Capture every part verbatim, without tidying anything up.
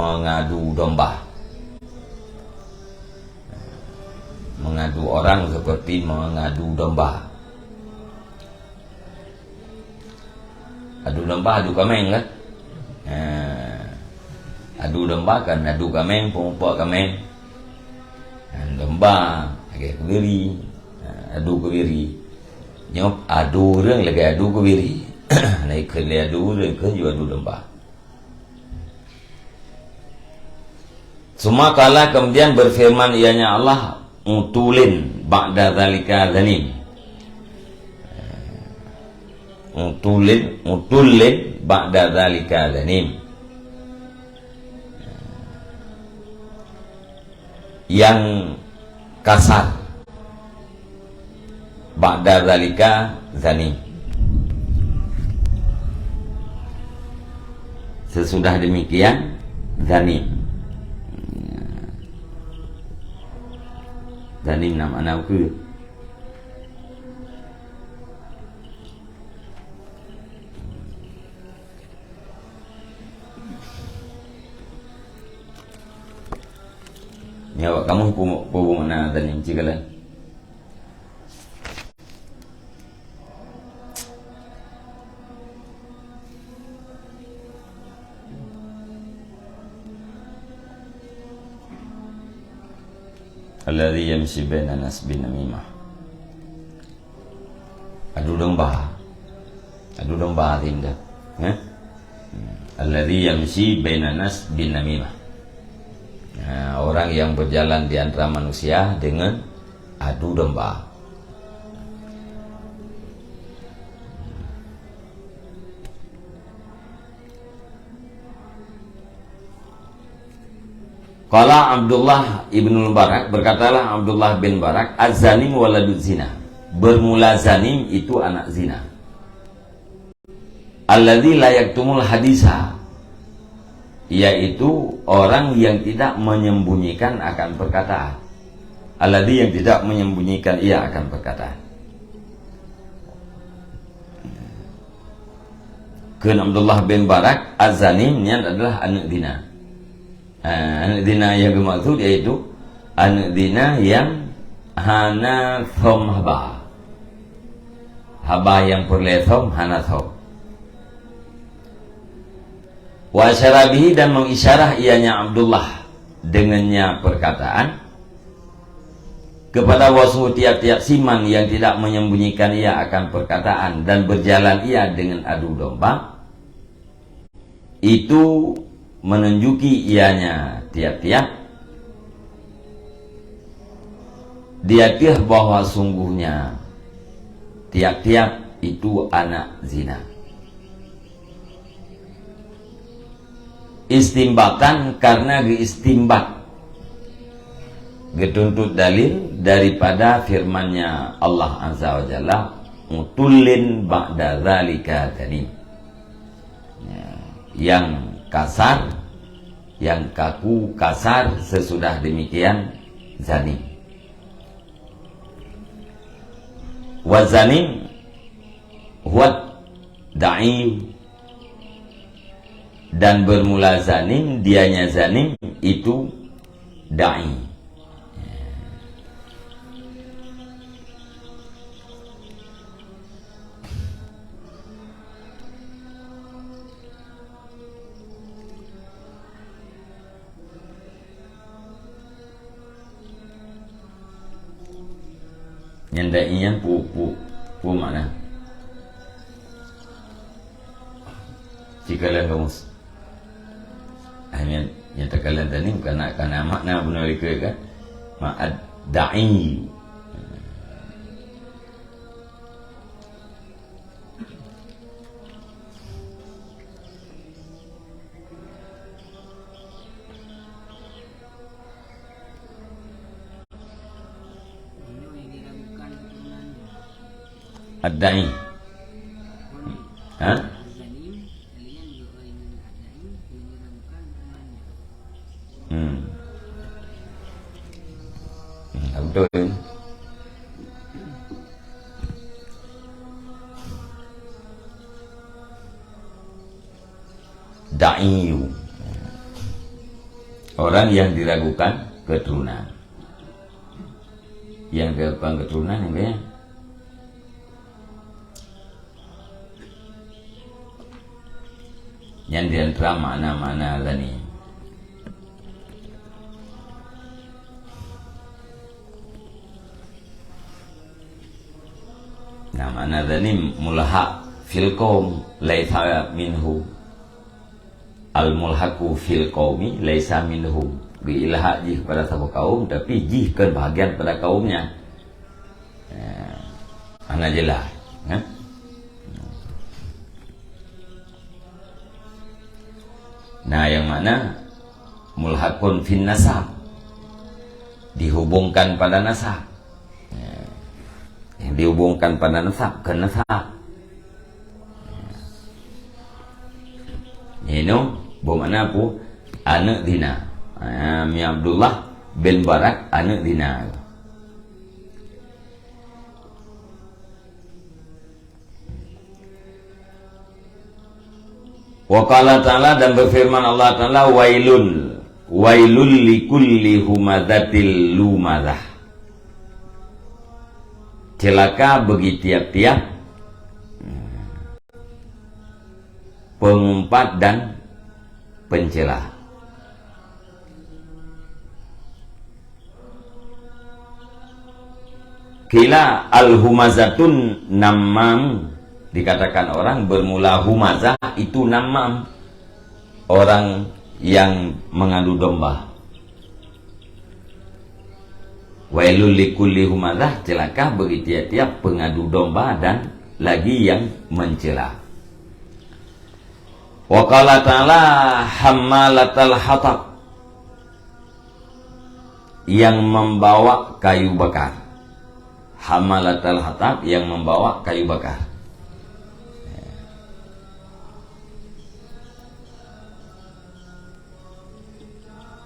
mengadu domba. Mengadu orang seperti mengadu domba. Adu domba, adu kaméng kan? Ha. Adu domba kan adu kaméng, peumupok kaméng. Ha, domba lagèe keubiri. Ha, adu keubiri. Nyoe adu ureueng lagèe adu keubiri. Nah, ikheun lé adu ureueng, ikheun ju adu domba. Summa qala, kemudian berfirman ianya Allah, "Utulin ba'da zalika zanim." Utulin, utulin ba'da zalika zanim. Yang kasar. Ba'da zalika zanim. Sesudah demikian, zanim. Zanim na makna ukeue. Nyoe awak kamoe pu-, pu-, pu-, na zanim cit kalon. Alladzi yamshi bainan nas bin namimah. Adu domba. Adu domba artinya. Eh? Alladzi yamshi bainan nas bin namimah. Nah, orang yang berjalan di antara manusia dengan adu domba. Qala Abdullah ibnu Mubarak, berkatalah Abdullah bin Barak, "Az-zanim waladuz zina." Bermula zanim itu anak zina. Alladzi la yaktumul hadisa, yaitu orang yang tidak menyembunyikan akan perkataan. Alladzi, yang tidak menyembunyikan ia akan perkataan. Kheun Abdullah bin Barak, az-zanim nyan adalah aneuk zina. Ha, aneuk zina nyang geumaksud yaitu aneuk zina nyang hana thom haba. Haba nyang peureulèe thom hana thom. Wa asyara bihi, dan mengisyarah ianya Abdullah dengannya perkataan, kepada wasfu tiap-tiap siman yang tidak menyembunyikan ia akan perkataan dan berjalan ia dengan adu domba, itu menunjuki ianya tiap-tiap, di ateueh bahwa sungguhnya tiap-tiap itu anak zina. Istimbatan, karena geuistimbat, geutuntut dalil daripada firman-Nya Allah Azza wa Jalla, "Utullin ba'da zalika zanim." Ya, yang kasar, yang kaku kasar sesudah demikian zanim. Wa zanim huwa da'i, dan bermula zanim, dianya zanim itu da'i. Nyan da'i nyan peue, peue, peue makna? Sikalon kamus. Ah, nyan, nyan takalon tadi bukan nak, kana makna bunoe likot kan? Ma'ad da'i. Ad-da'i. Ha? Hmm. Hmm, betul. Da'iyu. Orang yang diragukan keturunan. Yang diragukan keturunan yang banyak. Nyan di antara makna-makna zanim. Nah, makna zanim mulhaq fil qaum laisa minhu. Al-mulhaqu fil qaumi laisa minhum. Geuilhaq jih pada saboh kaum, tapi jih kon bahagian pada kaum nyan. Ya. Hana jeulaih, ya. Nah, yang makna mulhaqun fin nasab. Dihubungkan pada nasab. Ya. Yang dihubungkan pada nasab, ke nasab. Nyoe boh makna peue? Aneuk zina. Ha, Mi Abdullah bin Barak aneuk zina. Wa qala ta'ala, dan berfirman Allah Ta'ala, "Wailun, wailul likulli humazatil lumazah." Celaka bagi tiap-tiap pengumpat dan pencela. Qila al-humazatun namam, dikatakan orang bermula humazah itu namam, orang yang mengadu domba. Wailul likulli humazah, celaka bagi tiap-tiap pengadu domba dan lagi yang mencela. Wa qala ta'ala hammalatal hatab, yang membawa kayu bakar. Hammalatal hatab, yang membawa kayu bakar.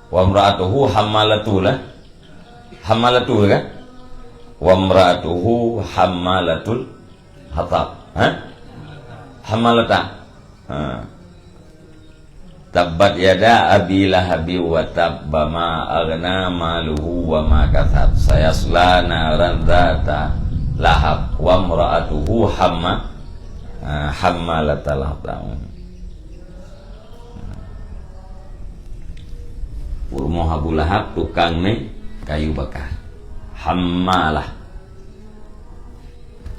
Wa imra'atuhu hammalatul, eh? Hammalatul, kan? Wa imra'atuhu hammalatul hatab. Ha? Hammalata. Ha. Tabbat yada abi lahabi wa tab, ma aghna maluhu wa ma kasab, sayasla naran dzata lahab, wa imra'atuhu hamma-, ha, hammalatal hatab. Peurumoh Abu Lahab tukang mé kayu bakar. Hammalah.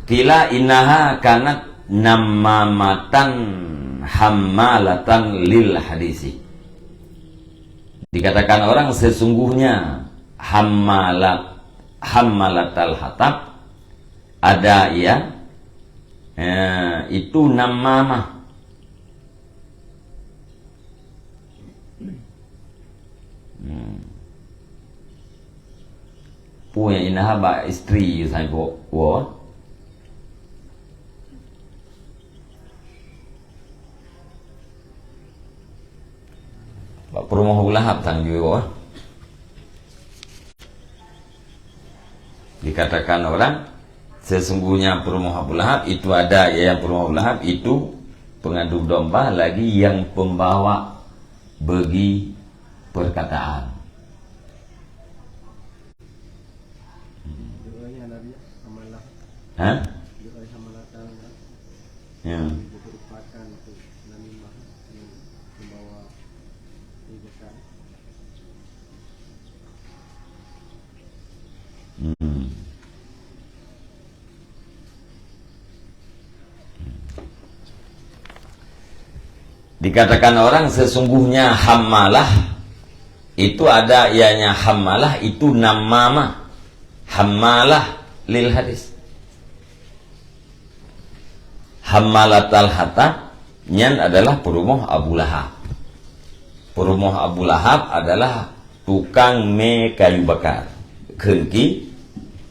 Qila innaha kanat nammamatan hammalatan lil hadisi. Dikatakan orang sesungguhnya hammalat, hammalatal hatab, ada ia, eh, itu namamah. Hmm. Peue nyang inah bak istri saboh woe. Bak peurumoh Abu Lahab sang jui woe. Dikatakan orang, sesungguhnya peurumoh Abu Lahab itu ada, yang peurumoh Abu Lahab itu pengadu domba lagi yang pembawa bagi perkataan. Ha? Ya. Hmm. Dikatakan orang sesungguhnya hammalah itu ada ianya hammalah itu namamah. Hammalah lil hadis. Hammalatal hatab nyan adalah peurumoh Abu Lahab. Peurumoh Abu Lahab adalah tukang mé kayu bakar. Kheun ki,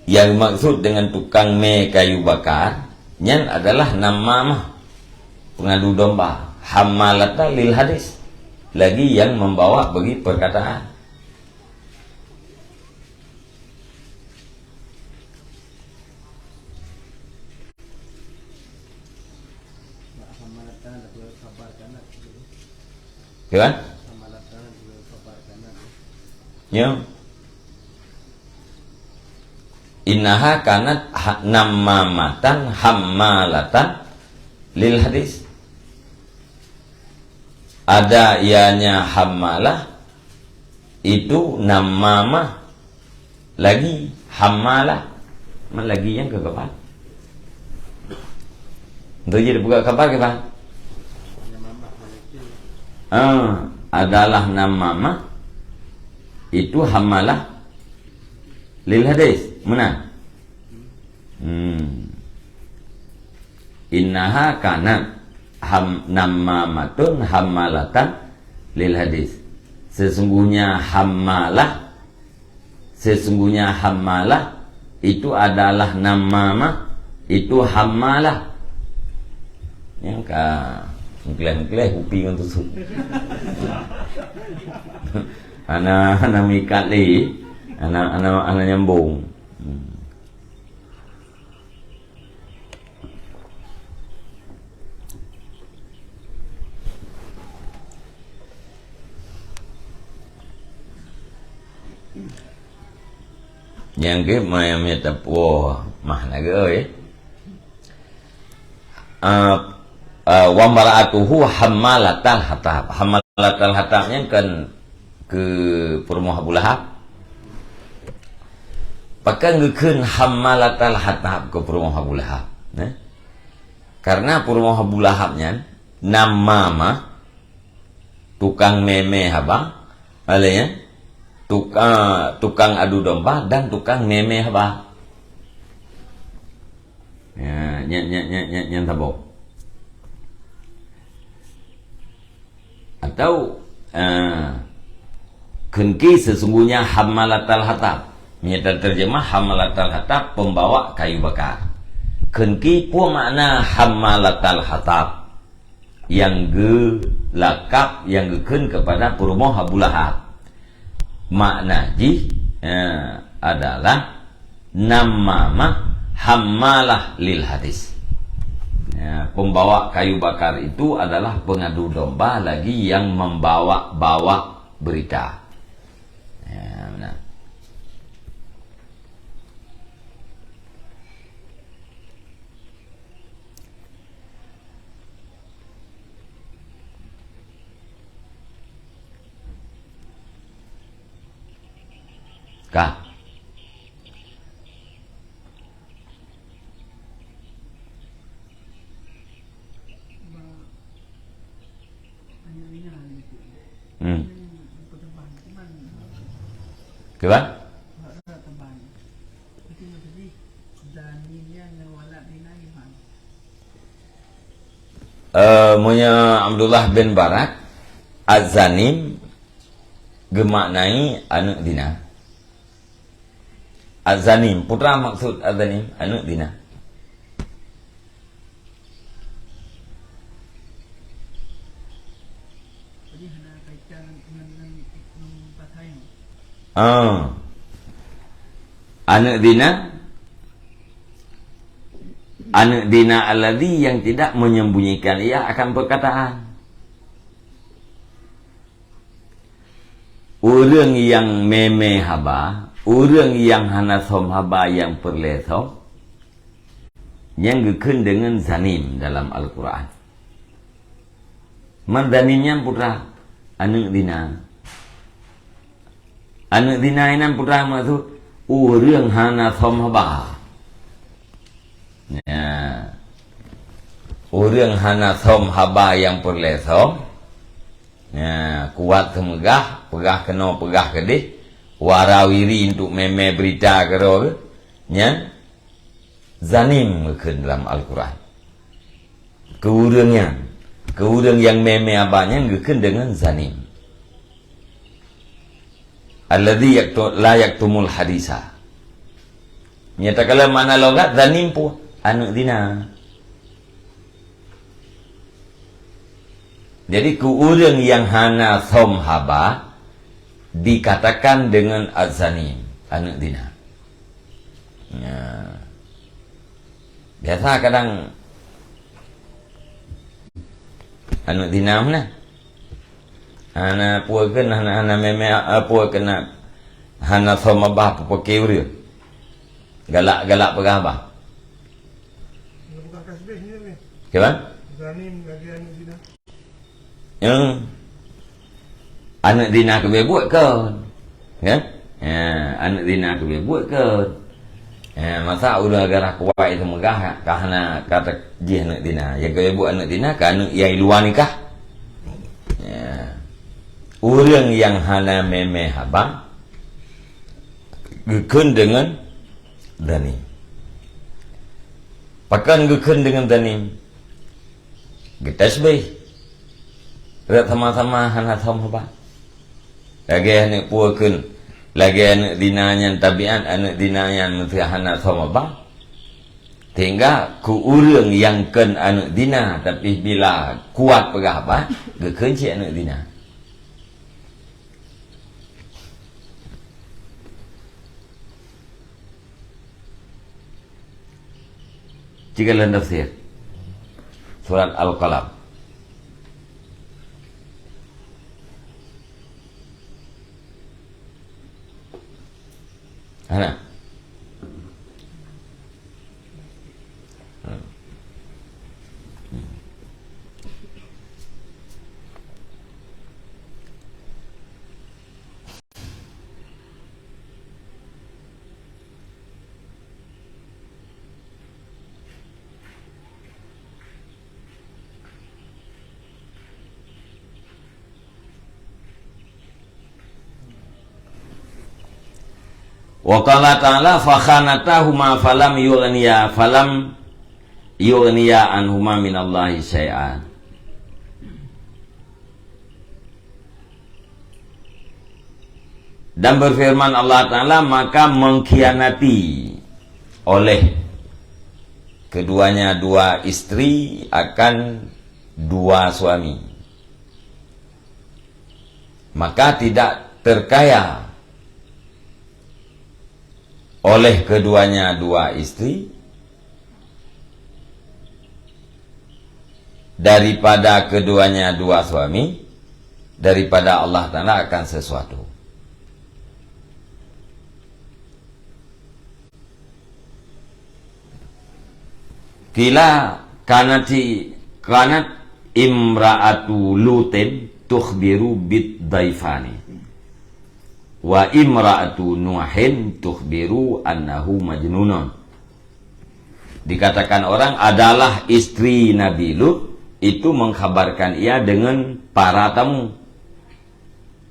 yang maksud dengan tukang mé kayu bakar nyan adalah namamah, pengadu domba, hammalata lil hadis, lagi yang membawa bagi perkataan. Ya kan? Ya. Innaha kanat ha-, nammamatan hammalatan lil hadis. Ada ianya hammalah, itu nammamah, lagi hammalah. Man lagi nyang keu khabar. Untuk jadi buka khabar ke, Bang? Ah, adalah nammamah, itu hammalah lil hadis. Meunan? Hmm. Innaha kanat ham-, nammamatun hammalatan lil hadis. Sesungguhnya hammalah, sesungguhnya hammalah itu adalah nammamah, itu hammalah. Nyang ka meukleh-meukleh kupi ngon tusuk. Hana, hana meuikat lé. Hana, hana, hana nyambung. Hmm. Nyang geuh maya-maya tapuoh mah na geuh, eh. Ah, ah, wa mar'atuhu hammalatal hatab. Hammalatal hatab nyan kan keu peurumoh Abu Lahab. Pakon geukheun hammalatal hatab keu peurumoh Abu Lahab, eh? Karena peurumoh Abu Lahab nyan nammamah, tukang mè-mè haba, alèh nyan, tuk-, ah, tukang adu domba dan tukang mè-mè haba. Ya, nyan, nyan, nyan, nyan, nyan saboh. Atau, ah, kheun ki sesungguhnya hammalatal hatab. Meunyoe tateurjemah hammalatal hatab, pembawa kayu bakar. Kheun ki peue makna hammalatal hatab? Nyang geulakab, nyang geukheun keupada peurumoh Abu Lahab. Makna jih, eh, adalah nammamah hammalah lil hadis. Ya, pembawa kayu bakar itu adalah pengadu domba lagi yang membawa-bawa berita. Ya, benar. Ka. Hmm. Kiban? Eh, meunyoe Abdullah bin Barak, Az-Zanim geumaknai aneuk zina. Az-Zanim, peue maksud Az-Zanim? Aneuk zina. Ah. Aneuk zina, aneuk zina alladzi yang tidak menyembunyikan ia akan perkataan. Ureuëng nyang mè-mè haba, ureuëng nyang hana som haba nyang peureulée som, nyang geukheun deungon zanim dalam Al-Quran. Man zanim nyan peue? Aneuk zina. Aneuk zina inan peue maksud? Ureuëng hana som haba. Ya. Ureuëng hana som haba nyang peureulée som. Ya, kuat seumeugah, peugah keunoe, peugah keudeh, warawiri untuk mè-mè beurita keudroe, nyan zanim geukheun dalam Al-Quran. Keu ureuëng nyan, keu ureuëng nyang mè-mè haba nyan geukheun deungon zanim. Alladzi yaktu-, la yaktumul hadisa. Nyata kalau makna logat zanim peue? Aneuk zina. Jadi keu ureuëng nyang hana som haba dikatakan deungon az-zanim, aneuk zina. Ya. Biasa kadang aneuk zina meunan. Hana peue keuh, hana, hana mè-mè, eh, peue keuh na, hana som babah peupaké ureuëng. Galak-galak peugah babah. Kiban? Ya. Aneuëk zina keubeh buet kon. Ya? Ya, aneuëk zina keubeh buet kon. Ya, masa ureuëng agarah kuwai teumeugah ka hana ka jih aneuëk zina. Nyang keubeh buet aneuëk zina ka aneuëk nyang luwa nikah. Ya. Ureuëng nyang hana mé-mé haba geukheun deungon dhanim. Pakon geukheun deungon dhanim? Geutasbih. Rot sama-sama hana som haba. Lagée aneuëk peue kheun, lagée aneuëk zina nyan tabiat, aneuëk zina nyan meusé hana som haba. Sehingga keu ureuëng nyang kheun aneuëk zina, tapi bila kuat peugah haba, geukheun cit aneuëk zina. Cit ka lheueh tafsir surat Al-Qalam. Hana. Wa qala ta'ala, "Fakhanatahuma falam yughniya, falam yughniya anhuma minallahi syai'a." Dan berfirman Allah Ta'ala, "Maka mengkhianati oleh keduanya dua istri akan dua suami. Maka tidak terkaya oleh keduanya dua istri daripada keduanya dua suami, daripada Allah Ta'ala akan sesuatu." Qila kanati, kanat imra'atu Lutin tukhbiru bid daifani. Wa imra'atu Nuhin tukhbiru annahu majnunun. Dikatakan orang adalah istri Nabi Lut itu mengkhabarkan ia dengan para tamu.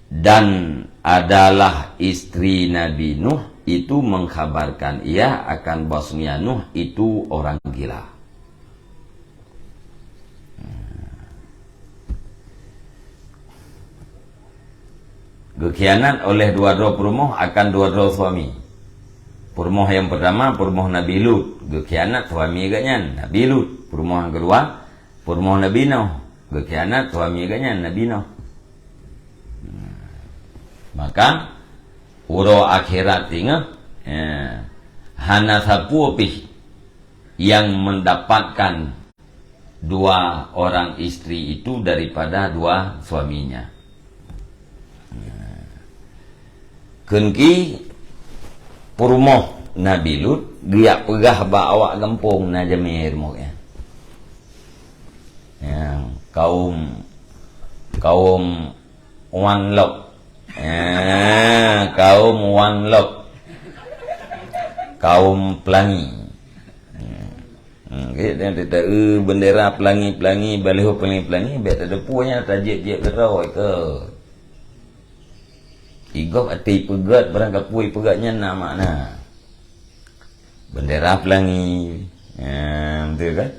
Dan adalah istri Nabi Nuh itu mengkhabarkan ia akan bahwasanya Nuh itu orang gila. Geukhianat oleh dua droe peurumoh akan dua droe suami. Peurumoh nyang pertama, peurumoh Nabi Lut, geukhianat suami geuh nyan, Nabi Lut. Peurumoh nyang keudua, peurumoh Nabi Nuh, geukhianat suami geuh nyan, Nabi Nuh. Maka, uroe akhirat singoh, eh, hana sapeue pih yang mendapatkan dua orang istri itu daripada dua suaminya. Kheun ki peurumoh Nabi Lut geujak peugah bak awak gampông na jamé rumoh nyan. Ya, kaum, kaum Wan Lok. Ya, kaum Wan Lok. Kaum Pelangi. Hmm, gét dan teuta-, eu, bendera pelangi-pelangi, baliho pelangi-pelangi, bèk teudeupue nyan tajieb-jieb keudroe keu. Igob até peugét, barang kapeue peugét nyan na makna. Bendera pelangi, ya, beutôi kan?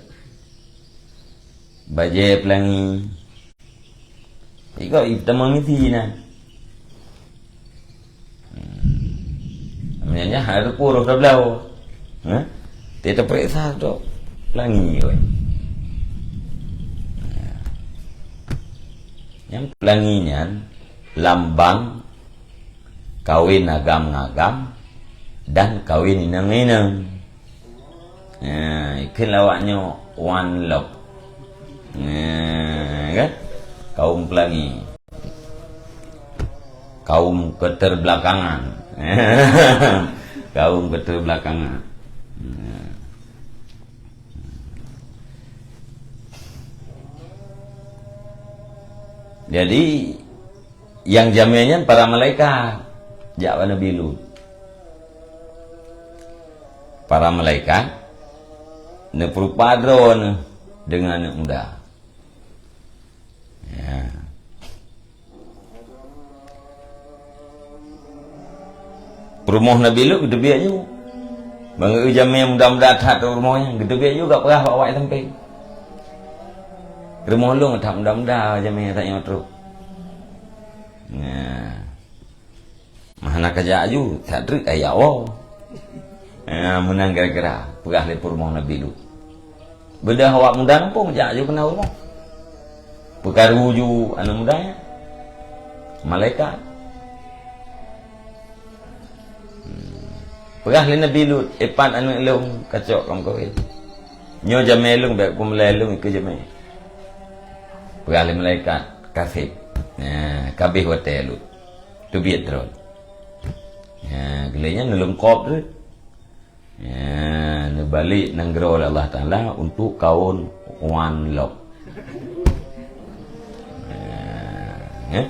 Bajèe pelangi. Igob itamong isi na. Hmm. Meunyo nyan hana teupeu roh tabloe. Hah? Teuta peuriksa tu. Pelangi weh. Nyang pelangi nyan lambang kawin agam ngon agam dan kawin inong ngon inong. Nah, ikheun lé awak nyoe Wan Lok. Nah, kan? Kaum pelangi. Kaum keterbelakangan. Kaum keteubelakangan. Jadi, nyang jamé nyan para malaikat jak bak Nabi Lut. Para malaikat neupeurupa droe neuh deungon aneuk muda. Ya. Peurumoh Nabi Lut geuteubiet ju. Bangai jamé muda-muda that rumoh nyan, geuteubiet ju geupeugah bak awak sampéng. Rumoh lôn that muda-muda jamé that nyoe trok. Nah. Meuhana ka jak aju, that treuk ayah woe. Ya, meunan kira-kira peugah lé peurumoh Nabi Lut. Beudôh awak muda gampông jak aju keunan rumoh. Peukaru ju aneuk muda nyan. Malaikat. Hmm. Peugah lé Nabi Lut, "Eh, pat aneuk lôn kacok lam kawin. Nyoe jamé lôn, bék peumulai lôn ikeue jamé." Peugah lé malaikat, "Ka sép." Nah, ka abéh watée Lut. Teubiet droe. Ya, geulée nyan neulungkop tu. Ya, neubalek nanggroe lé Allah Taala untuk kaum wan lok. Ya, ya.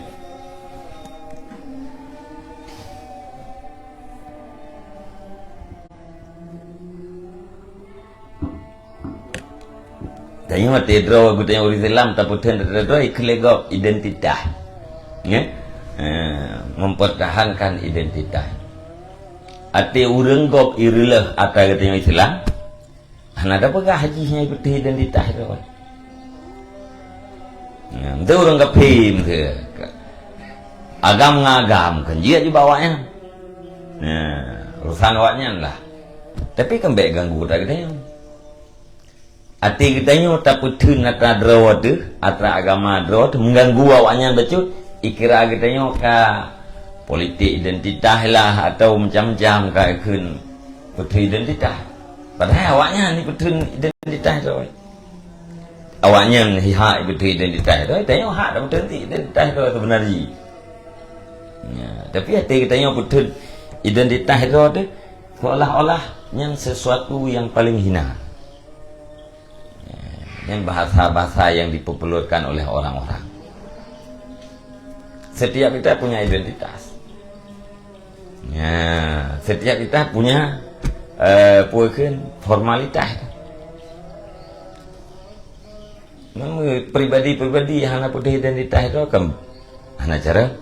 Tanyoe watée droe geutanyoe ureuëng Islam tapeutheun droe-droe ikheun lé gob identitas. Ya? Eh, mempertahankan identitas. Até ureuëng gob ireuleuh atra geutanyoe Islam, hana tapeugah jih nyang ipeutheun identitas droe. Ya, meuteun ureuëng kafé meuteun. Agam ngon agam kan jeuet jibak awaknyan. Ya, urusan awaknyan lah. Tapi kan bék ganggu atra geutanyoe. Até geutanyoe tapeutheun atra droe teuh, atra agama droe teuh, mengganggu awaknyan bacut, ikira geutanyoe ka politik identitas lah atau macam-macam ka ikheun peutheun identitas. Padahai awaknyan ni peutheun identitas droe. Awaknyan hi hak peutheun identitas droe, tanyoe hak tapeutheun identitas droe sebenar jih. Ya, tapi até geutanyoe peutheun identitas droe teuh seolah-olah nyan sesuatu yang paling hina. Nyan bahasa-bahasa yang diperbolehkan oleh orang-orang. Setiap kita punya identitas. Ya, setiap kita punya, eh, apa kheun, formalitas. Nama pribadi-pribadi yang hana peutheun identitas tu kan hana cara.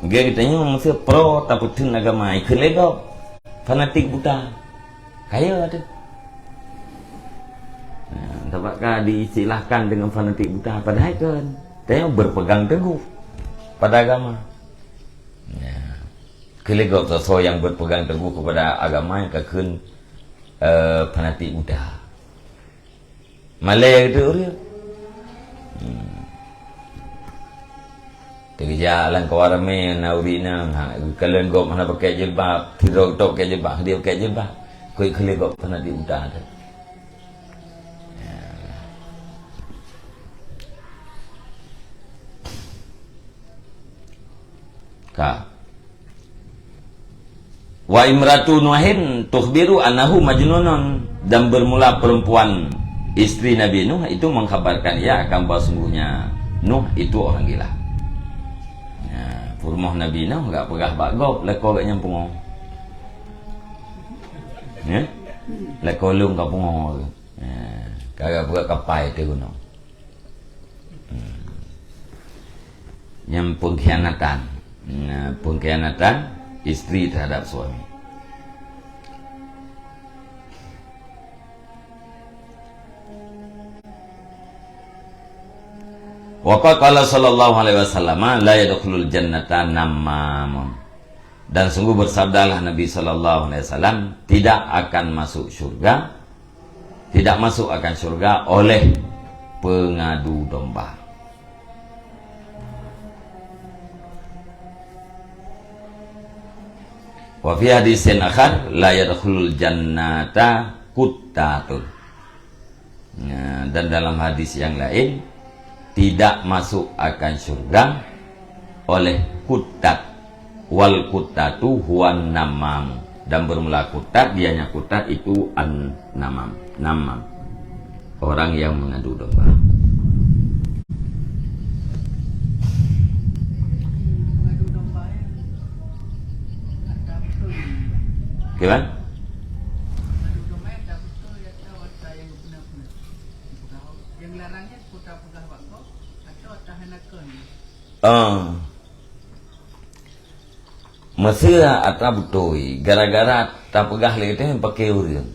Geutanyoe meuseu pro tapeutheun agama, ikheun lé gob. Fanatik buta. Kaya teuh. Nah, sabab ka diistilahkan dengan fanatik buta, padahai kan tanyoe berpegang teguh pada agama. Nah, keu lé gob soe-soe nyang berpegang teguh kepada agama nyang ka kheun, eh, fanatik buta. Malée geutanyoe ureuëng. Hmm. Teugeujak lam kawan ramé na ureuëng inong, ha, geukalon gob hana pakai jilbab, sidroe geutok pakai jilbab, hana pakai jilbab. Keu ikheun lé gob hana di udah teuh. Ya. Ka. Wa imratu Nuhin tukhbiru annahu majnunun, dan bermula perempuan istri Nabi Nuh itu mengkhabarkan ia akan bahwa sungguhnya Nuh itu orang gila. Ya, peurumoh Nabi Nuh gak peugah bak gob, lakoe gobnyan pungo. Ya? Lakoe lôn ka pungo. Ya, ka gak peugah kapai teuh gunong. Hmm. Nyang pengkhianatan. Nah, pengkhianatan istri terhadap suami. Wa qad qala sallallahu alaihi wasallam, "La yadkhulul jannata nammamun." Dan sungguh bersabdalah Nabi sallallahu alaihi wasallam, "Tidak akan masuk syurga, tidak masuk akan syurga oleh pengadu domba." Wa fi hadisin akhar, "La yadkhulul jannata quttatun." Nah, dan dalam hadis yang lain, tidak masuk akan syurga oleh kuttat. Wal kuttatu huwan namam. Dan bermula kuttat, dianya kuttat itu an-namam. Namam. Orang yang mengadu domba. Kiban? Ah. Meuseu atra beutôi, gara-gara tapeugah lé teuh paké ureuëng.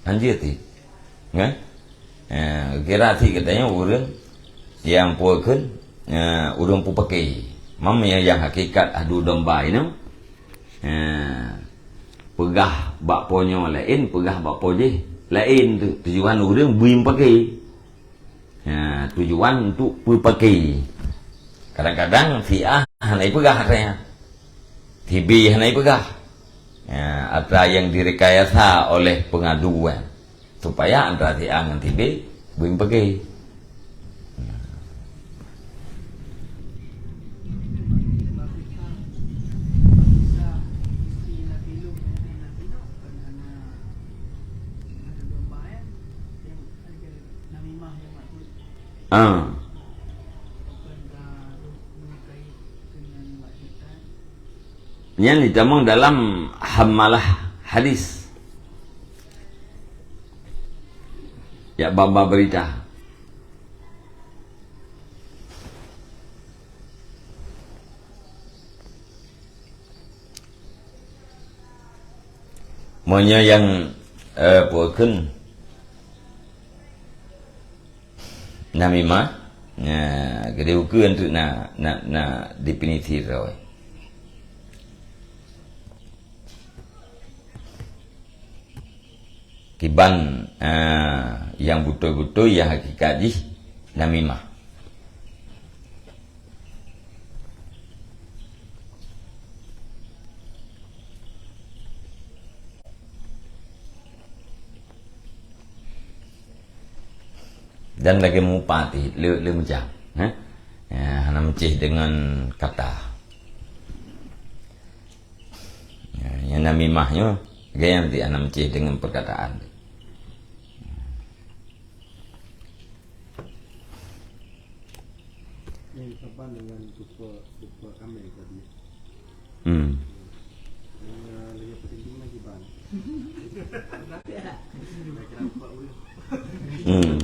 Hanjeuet teuh. Kan? Eh, kira si katanya ureuëng nyang peue kheun, eh, ureuëng peupaké. Mam nyang, nyang hakikat adu domba inoe. Eh, peugah bak po nyoe laén, peugah bak po jéh laén tu. Tujuan ureuëng bui paké. Ha, tujuan untuk peupaké. Kadang-kadang si A hana ipeugah atra nyan. Si B hana ipeugah. Ha, atra nyang direkayasa oleh pengadu nyan. Supaya antara si A ngon si B bui paké. Ah. Nyan ditamong dalam hamalah hadis. Ya, baba berita. Meunyoe nyang, eh, peue kheun namimah, nah, geude ukeue untuk na, na, na definisi droe. Kiban, ah, nyang beutôi-beutôi, nyang hakikat jih namimah. Dan lagée mupati le, le macam, eh? Ya, hana meucéh dengan kata. Ya, nyang namimah nyoe, lagée nyan ti hana meucéh dengan perkataan. Ini saban dengan rupa, rupa amai tadi. Hmm. Dengan, dengan petinju lagi, Bang. Hmm.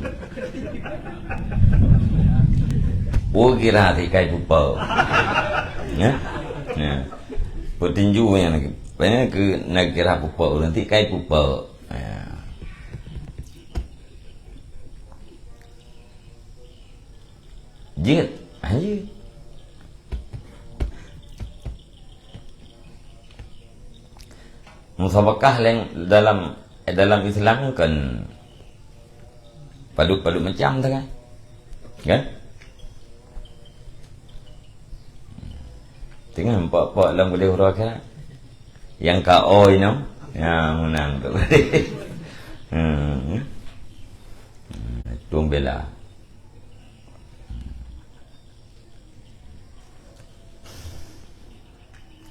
Oh, kira ti kai pupa. Ya? Ya. Petinju yang lagi. Banyak ke nak kira pupa, nanti kai pupa. Ya. Jeuet. Ha, jeuet. Musabakah leng dalam, dalam Islam kan padub-padub macam tu kan. Kan? Tengah empat-empat dalam kedai hura kan. Yang ka oi no, yang menang tu. Hmm. Tuang bela.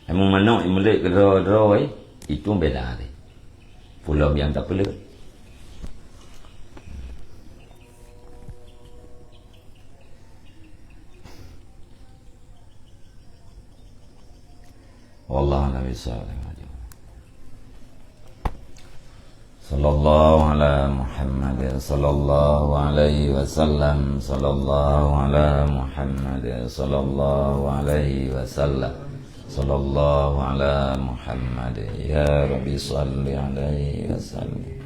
Emang manok imeulék keudroe-droe, eh, itu bela deh. Pulo biang tapeuleut. Wallahu a'lam bishawab. Sallallahu ala Muhammad, sallallahu alaihi wasallam, sallallahu ala Muhammad, sallallahu alaihi wasallam, sallallahu ala Muhammad. Ya Rabbi, salli alaihi wasallam.